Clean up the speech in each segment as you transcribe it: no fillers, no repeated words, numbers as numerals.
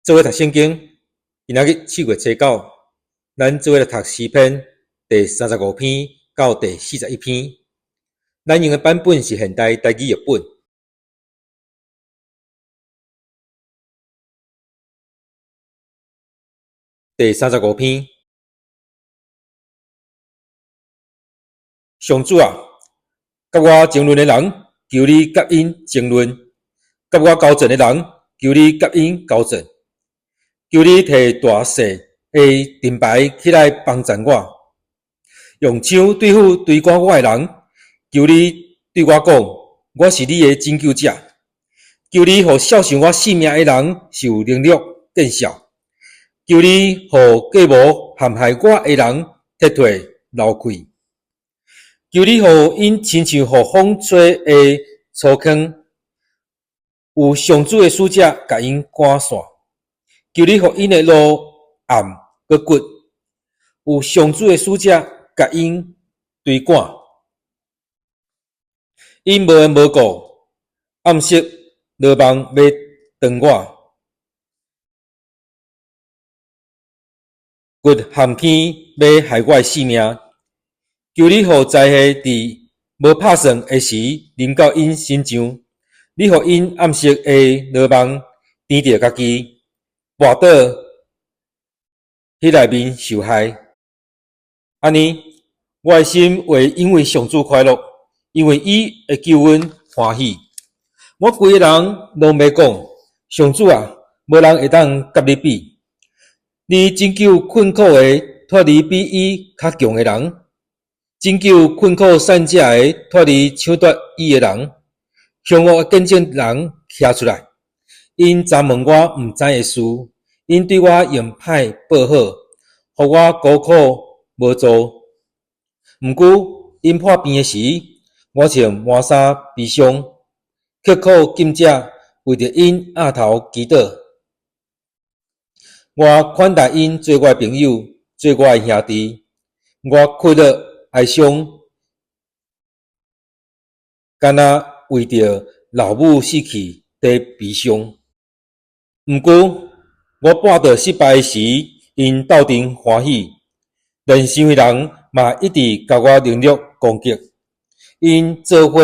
做伙讀聖經，今仔日4月初9，咱做伙來讀詩篇第三十五篇到第四十一篇。咱用的版本是現代台語譯本。第三十五篇，上主啊，佮我爭論的人，求你佮𪜶爭論；佮我交戰的人，求你佮𪜶交戰。求你提大細的盾牌起來幫贊我，用槍對付追趕我的人。求你對我講，我是你的拯救者。求你予肖想我性命的人受凌辱見笑。求你予計謀陷害我的人撤退流氣。求你予𪜶親像予風吹的粗糠，有上主的使者共𪜶趕散。求你予𪜶的路暗閣骨，有上主的使者共𪜶追趕。𪜶無緣無故暗設羅網欲斷我，掘陷坑欲害我的性命。求你予災禍佇無拍算的時臨到𪜶身上，你予𪜶暗設的羅網纏著家己，跋倒彼內面受害。按呢，我的心會因為上主快樂，因為伊的救恩歡喜。我規个人攏欲講，上主啊，無人會當佮你比。你拯救困苦的，脫離比伊較強的人；拯救困苦散者的，脫離搶奪伊的人。兇惡的見證人徛出來，𪜶查問我毋知的事，𪜶對我用歹報好，予我孤苦無助。毋過𪜶破病的時，我穿麻衫悲傷，刻苦禁食，為著𪜶額頭祈禱。我款待𪜶做我的朋友，做我的兄弟。我哭泣哀傷，敢若為著老母死去佇悲傷。毋過我跋倒失敗時，𪜶鬥陣歡喜，連想的人嘛一直共我凌辱攻擊。𪜶做伙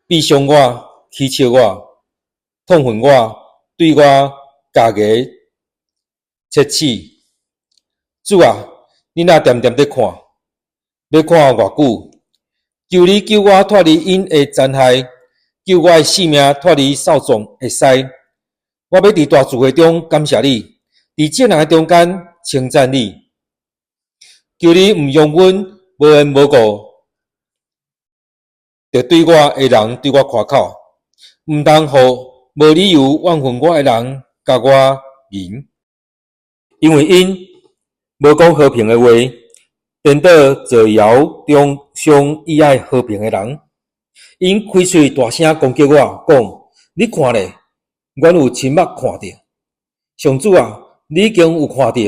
鄙傷我、取笑我、痛恨我，對我咬牙切齒。主啊，你若恬恬佇看，欲看偌久？求你救我脫離𪜶的殘害，救我的性命脫離掃傱的鱔。我欲佇大聚會中感謝你，佇眾人的中間稱讚你。求你毋容阮無緣無故就對我的人對我誇口，毋通予無理由怨恨我的人共我贏，因為𪜶無講和平的話，顛倒造謠中傷意愛和平的人。𪜶開喙大聲攻擊我，講：你看咧，阮有親目看著。上主啊，你已經有看著，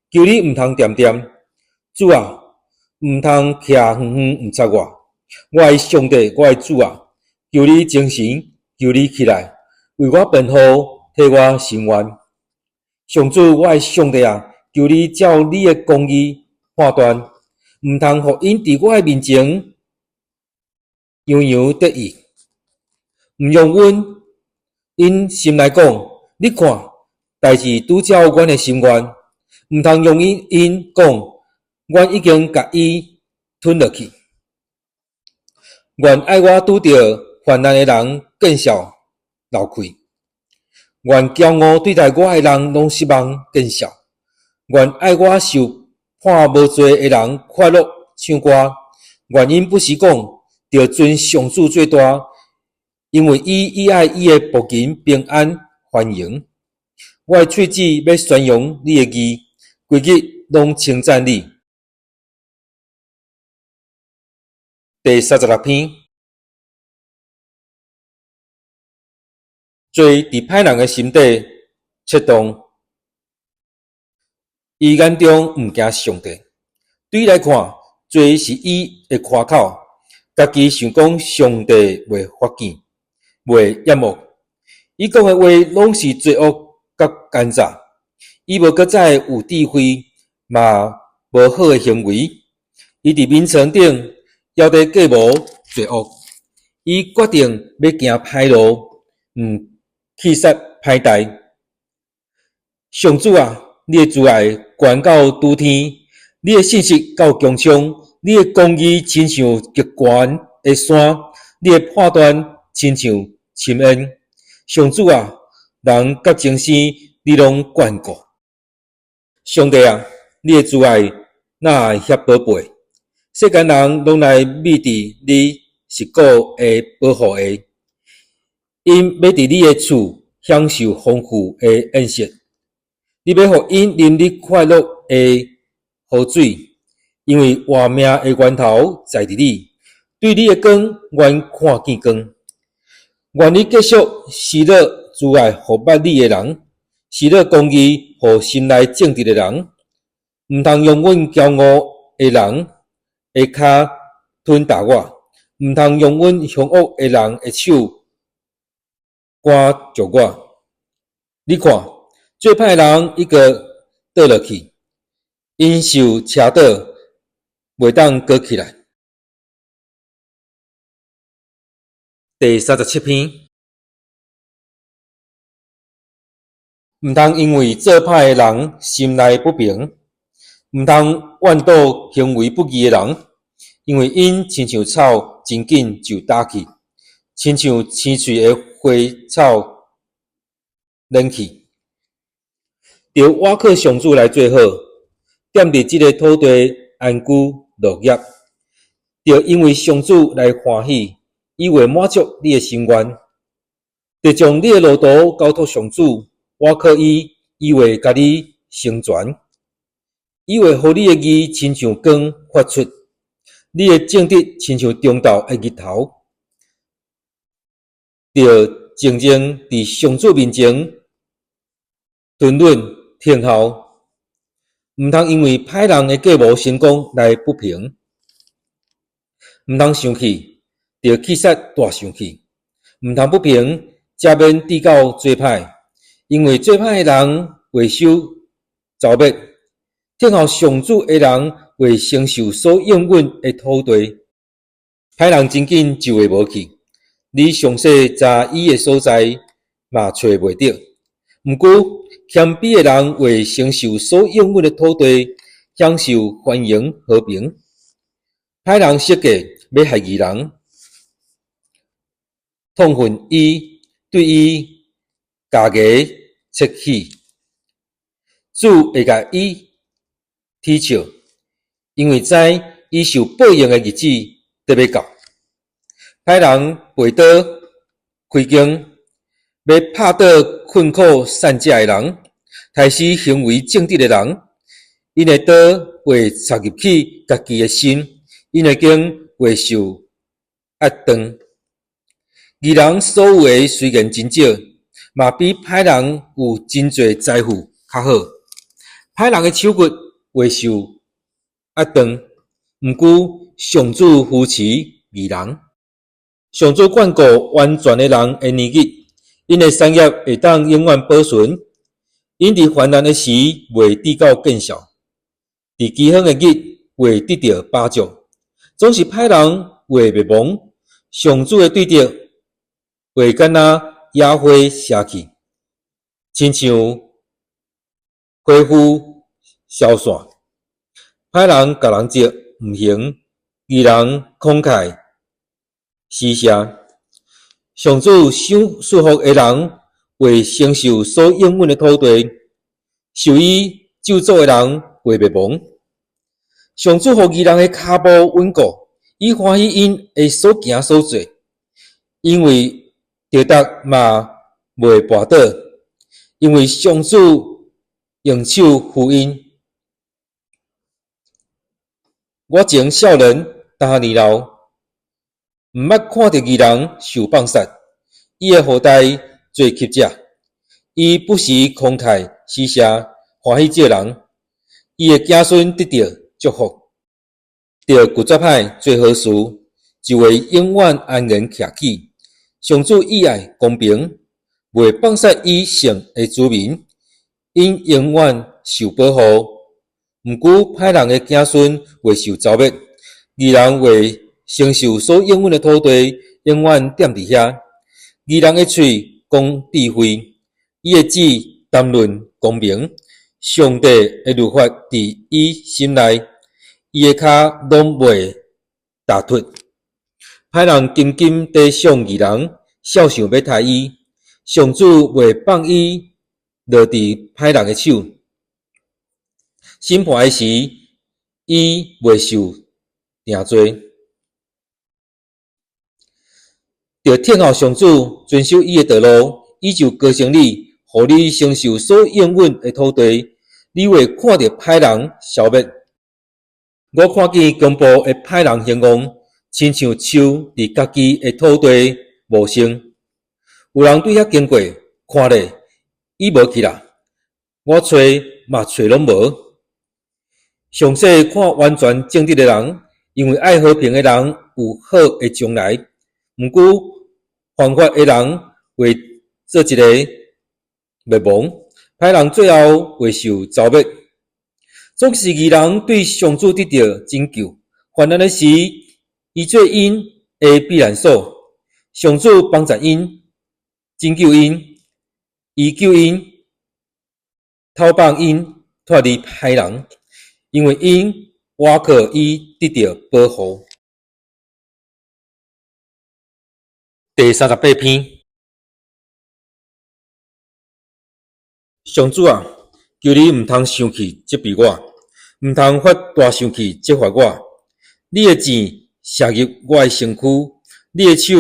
求你毋通恬恬。主啊，毋通徛遠遠毋插我。我的上帝，我的主啊，求你精神，求你起來，為我辯護，替我伸冤。上主，我的上帝啊，求你照你的公義判斷，毋通予𪜶佇我的面前洋洋得意。毋容阮𪜶心內講，你看，代誌拄照阮的心願，毋通容𪜶講，阮已經共伊吞落去。願愛我拄著患難的人見笑流氣，願驕傲對待我的人攏失望見笑。願愛我受判無罪的人快樂唱歌。願𪜶不時講，著尊上主做大，因為伊喜愛伊的僕人平安繁榮。我的喙舌欲宣揚你的義，規日攏稱讚你。第三十六篇，罪佇歹人的心底策動，伊眼中毋驚上帝。對伊來看，罪是伊的誇口，家己想講上帝袂發現，袂厭惡。伊講的話攏是罪惡佮奸詐，伊無閣再有智慧，嘛無好的行為。伊佇眠床頂猶咧計謀罪惡，伊決定欲行歹路，毋棄殺歹代。上主啊，你的慈愛懸到諸天，你的信實到穹蒼，你的公義親像極懸的山，你的判斷親像深淵。上主啊，人佮眾生，你攏眷顧。上帝啊，你的慈愛哪會遐寶貝？世間人攏來覕佇你實古的保護下，𪜶欲佇你的厝享受豐富的宴席。你欲予𪜶啉你快樂的河水，因為活命的源頭在佇你，對你的光，願看見光。願你繼續施予慈愛予捌你的人，施予公義予心內正直的人。毋通容忍驕傲的人的跤吞踏我，毋通容忍兇惡的人的手趕逐我。你看，做歹人已經倒落去，𪜶受車倒，袂當閣起來。第37篇，毋通因為做歹的人心內不平，毋通怨妒行為不義的人，因為𪜶親像草真緊就焦去，親像青翠的花草蔫去。著倚靠上主來做好，踮佇這个土地安居樂業。著因為上主來歡喜，伊會滿足你的心願。著將你的路途交託上主，倚靠伊，伊會共你成全。伊會予你的義親像光發出，你的正直親像中晝的日頭。著靜靜佇上主面前吞忍聽候，毋通因為歹人的計謀成功來不平，毋通生氣，著棄殺大生氣，毋通不平，才免至到做歹，因為做歹的人會受誅滅，聽候上主的人會承受所應允的土地。歹人真緊就會無去，你詳細查伊的所在嘛揣袂著。毋過謙卑的人會承受所應允的土地，享受繁榮和平。歹人設計欲害義人，痛恨伊，對伊咬牙切齒。主會共伊恥笑，因為知伊受報應的日子得欲到。歹人拔刀開弓，欲拍倒困苦散者的人，刣死行為正直的人。𪜶的刀會插入去家己的心，𪜶的弓會受壓斷。義人所有的雖然真少，嘛比歹人有真濟財富較好。歹人的手骨會受壓斷，毋過上主扶持義人。上主眷顧完全的人的年日，𪜶的產業會當永遠保存。𪜶佇患難的時袂至到見笑，佇饑荒的日袂得著飽足。總是歹人會滅亡，上主的對敵會敢若野花謝去，親像花麩消散。歹人共人責毋行，義人慷慨施捨。上主賞賜福的人會承受所應允的土地，受伊咒詛的人會滅亡。上主予義人的跤步穩固，伊歡喜𪜶的所行所做，因為著觸嘛袂跋倒，因為上主用手扶𪜶。我前少年，今年老，毋捌看著義人受放殺，伊的後代做乞者，伊不時慷慨施捨，歡喜濟人，伊的子孫得著祝福。著拒絕歹做好事，就會永遠安然徛起。上主喜愛公平，袂放殺伊聖的子民，𪜶永遠受保護。毋過歹人的子孫會受蹂躪，義人會承受所應允的土地，永遠踮佇遐。義人的喙講智慧，伊的舌談論公平。上帝的律法佇伊心內，伊的跤攏袂踏脫。歹人緊緊綴想義人，數想欲刣伊。上主袂放伊落佇歹人的手。審判的時，伊袂受定罪。著聽候上主，遵守伊的道路，伊就膏升你，予你承受所應允的土地。你會看著歹人消滅。我看見強暴的歹人興旺，親像樹佇家己的土地茂盛。有人對遐經過，看咧，伊無去啦。我揣嘛揣攏無。詳細看完全正直的人，因為愛和平的人有好的將來。毋過犯法的人會做一个滅亡，歹人最後會受蹂躪。總是義人對上主得著拯救，患難的時，伊做𪜶的避難所。上主幫贊𪜶，拯救𪜶，伊救𪜶，討放𪜶脫離歹人，因為𪜶倚靠伊得著保護。第38篇，上主啊，求你毋通生氣責備我，毋通發大生氣責罰我。你的箭射入我的身軀，你的手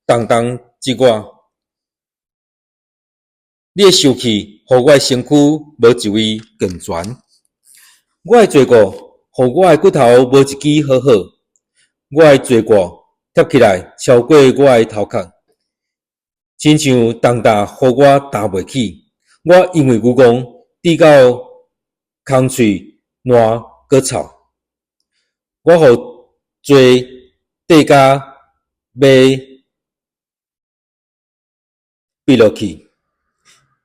重重擊我。你的受氣，予我的身軀無一位健全。我的罪過，予我的骨頭無一支好好。我的罪過疊起來，超過我的頭殼，親像重擔，予我擔袂起。我因為愚戇，致到空喙爛閣臭。我予罪綴甲欲斃落去，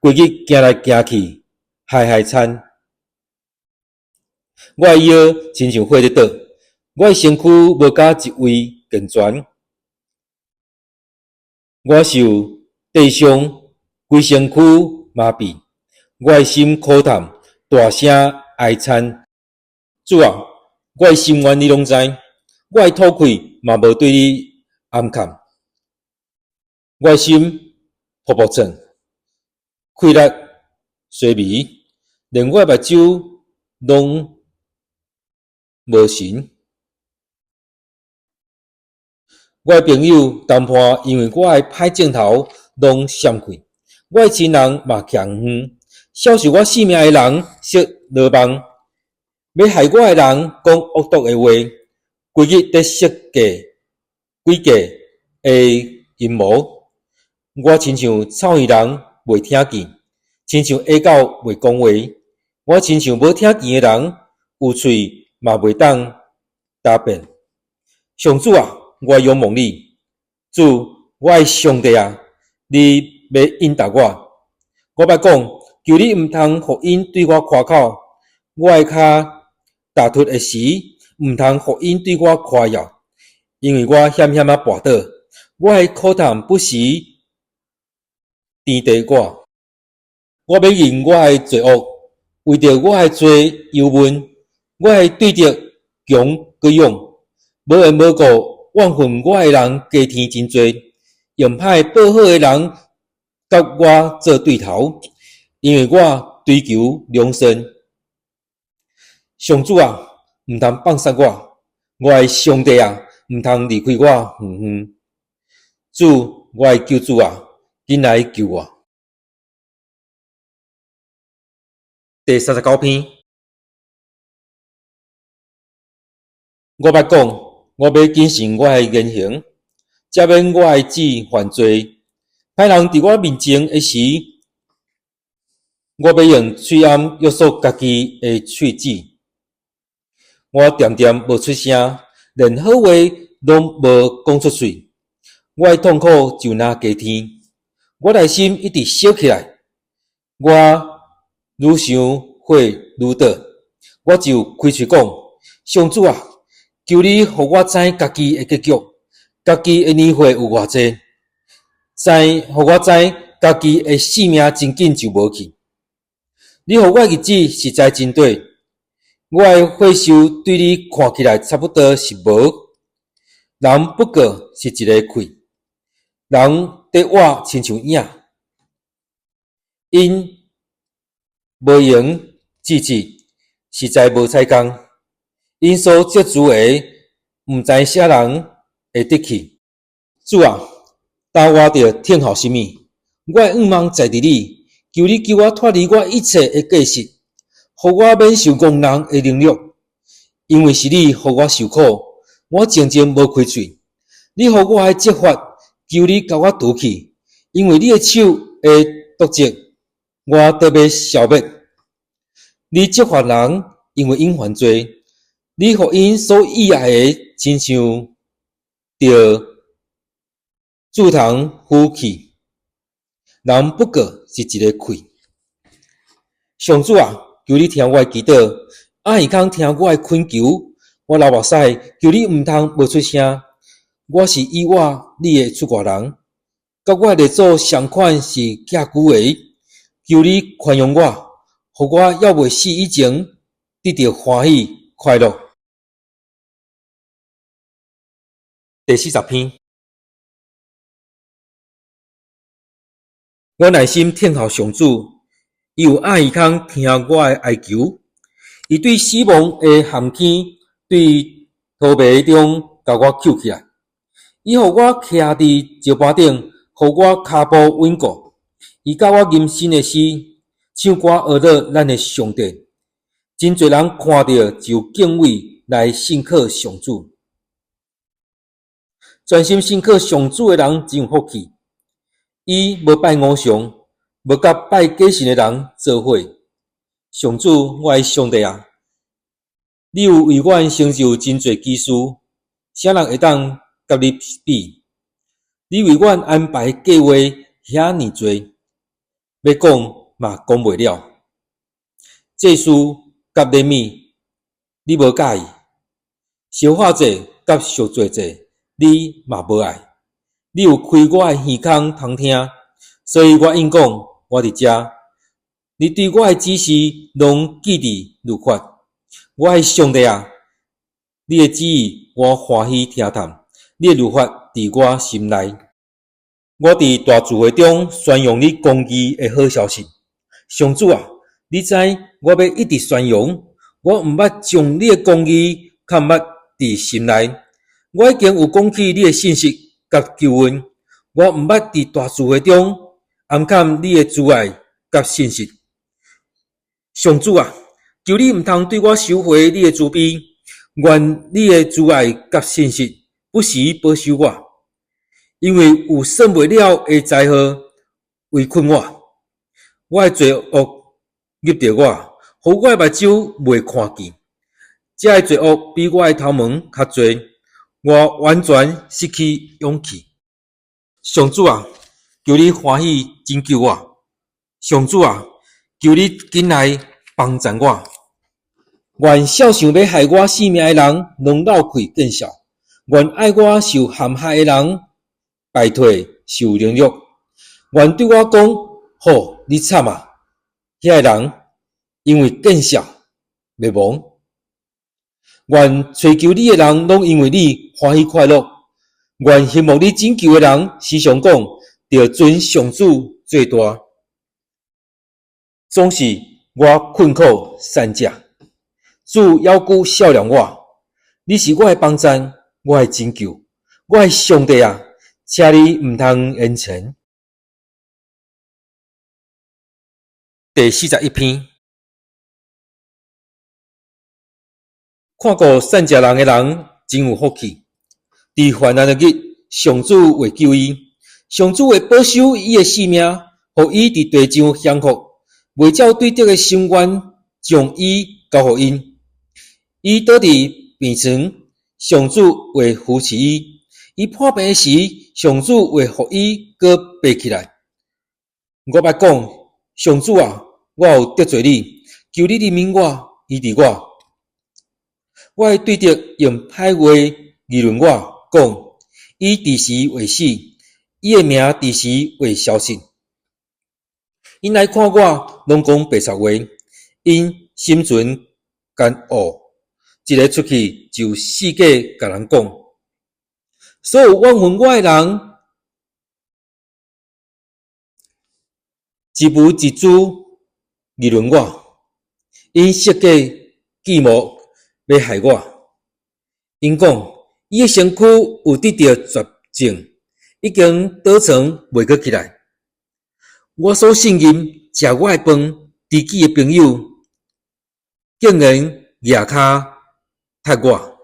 規日行來行去，害害慘。我的腰親像火咧倒，我的身軀無敢一位健全。我受硩傷，規身軀麻痺，我的心苦痛，大聲哀慘。主啊，我的心願你攏知，我的吐氣嘛無對你掩藏。我的心噗噗蹛，氣力衰微，連我的目睭攏無神。我的朋友同伴因為我的歹症頭攏閃開，我的親人嘛徛遠，數受我性命的人設羅網，欲害我的人講惡毒的話，規日佇設計詭計的陰謀。我親像臭耳人袂聽見，親像啞狗袂講話。我親像無聽見的人，有喙嘛袂當答辯。上主啊，我仰望你，主，我的上帝啊，你欲應答我。我欲講，求你毋通予𪜶對我誇口，我的跤踏脫的時，毋通予𪜶對我誇耀，因為我險險仔跋倒，我的苦痛不時纏著我。我欲認我的罪惡，為著我的罪憂悶，我的對敵強閣勇，無緣無故怨恨我的人加添真濟，用歹報好的人佮我做對頭，因為我追求良善。上主啊，毋通放殺我，我的上帝啊，毋通離開我遠遠。主，我的救主啊，緊來救我。第39篇，我欲講，我欲謹慎我的言行，才免我的舌犯罪。歹人佇我面前的時，我欲用喙罨約束家己的喙舌。我恬恬無出聲，連好話攏無講出喙。我的痛苦就若加添，我內心一直燒起來，我愈想火愈大，我就開喙講：上主啊，求你予我知家己的結局，家己的年歲有偌濟，知予我知家己的性命真緊就無去。你予我的日子實在真短，我的歲壽對你看起來差不多是無。人不過是一个氣，人佇活親像影，𪜶無閒志志，實在無彩工。𪜶所積聚的，毋知啥人會得去。主啊，焦我著等候啥物？我的願望在佇你，求你救我脫離我一切的過失，予我免受戇人的凌辱。因為是你予我受苦，我靜靜無開喙。你予我的責罰，求你共我除去，因為你的手的毒疾，我得欲消滅。你責罰人，因為𪜶犯罪；你予𪜶所喜愛的，親像著柱蟲腐去。人不過是一个氣。上主啊，求你聽我的祈禱，掩耳孔聽我的懇求。我流目屎，求你毋通無出聲。我是倚倚你的出外人，佮我的列祖相款是寄居的。求你寬容我，予我猶未死以前得著歡喜快樂。第40篇。我耐心等候上主，伊有掩耳孔聽我的哀求。伊對死亡的陷坑，對塗迷中共我救起來。伊予我徛佇石板頂，予我跤步穩固。伊教我吟新的詩，唱歌呵咾咱的上帝。真濟人看著就敬畏來信靠上主。專心信靠上主的人真有福氣。伊無拜偶像，無佮拜假神的人做伙。上主，我的上帝啊，你有為阮成就真濟奇事，啥人會當佮你比？你為阮安排計劃遐爾濟，欲講嘛講袂了。祭司佮禮物，你無佮意；燒化祭佮贖罪祭，你嘛無愛。你有開我的耳孔通聽，所以我應講，我佇遮。你對我的指示攏記佇律法。我的上帝啊，你的旨意我歡喜聽探，你的律法佇我心內。我佇大聚會中宣揚你公義的好消息。上主啊，你知我欲一直宣揚，我毋捌將你的公義藏捌佇心內。我已經有講起你的信實佮救恩，我毋捌佇大聚會中掩藏你的慈愛佮信實。上主啊，求你毋通對我收回你的慈悲，願你的慈愛佮信實不時保守我，因為有算袂了的災禍圍困我，我的罪惡入著我，予我的目睭袂看見。這个罪惡比我的頭毛較濟，我完全失去勇氣。上主啊，求你歡喜拯救我！上主啊，求你緊來幫贊我！願肖想欲害我性命的人，攏落氣見笑；願愛我受陷害的人，敗退受凌辱。願對我講：好，你慘啊！遐个人因為見笑滅亡。願揣求你的人，攏因為你歡喜快樂。願希望你拯救的人，時常講：著尊上主做大。總是我困苦散食，主猶閣笑料我。你是我的幫贊，我的拯救，我的上帝啊，請你毋通延遲。第41篇，看顧散食人的人真有福氣。佇患難的日，上主會救伊，上主會保守伊的性命，予伊佇地上享福，袂照對敵的心願將伊交予𪜶。伊倒佇病床，上主會扶持伊；伊破病時，上主會予伊閣爬起來。我欲講，上主啊，我有得罪你，求你憐憫我，醫治我。我的對敵用歹話議論我，講，伊佇時會死，伊的名佇時會消失。𪜶來看我，攏講白賊話，𪜶心存奸惡，一个出去就四界共人講。所有怨恨我的人，一無一字議論我，𪜶設計計謀欲害我。𪜶講，伊的身軀有得著絕症，已經倒床袂閣起來。我所信任食我的飯、知己的朋友，竟然舉跤踢我。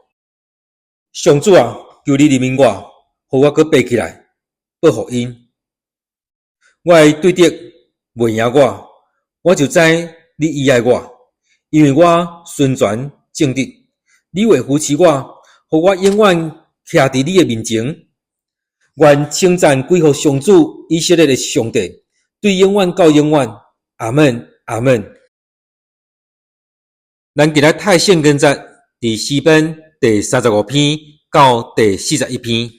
上主啊，求你憐憫我，予我閣爬起來，報復𪜶。我的對敵袂贏我，我就知你醫愛我，因為我心存正直。你會扶持我，予我永遠徛佇你的面前。願稱讚歸予上主以色列的上帝，對永遠到永遠。阿們，阿們。咱今仔讀聖經節佇詩篇第35篇到第41篇。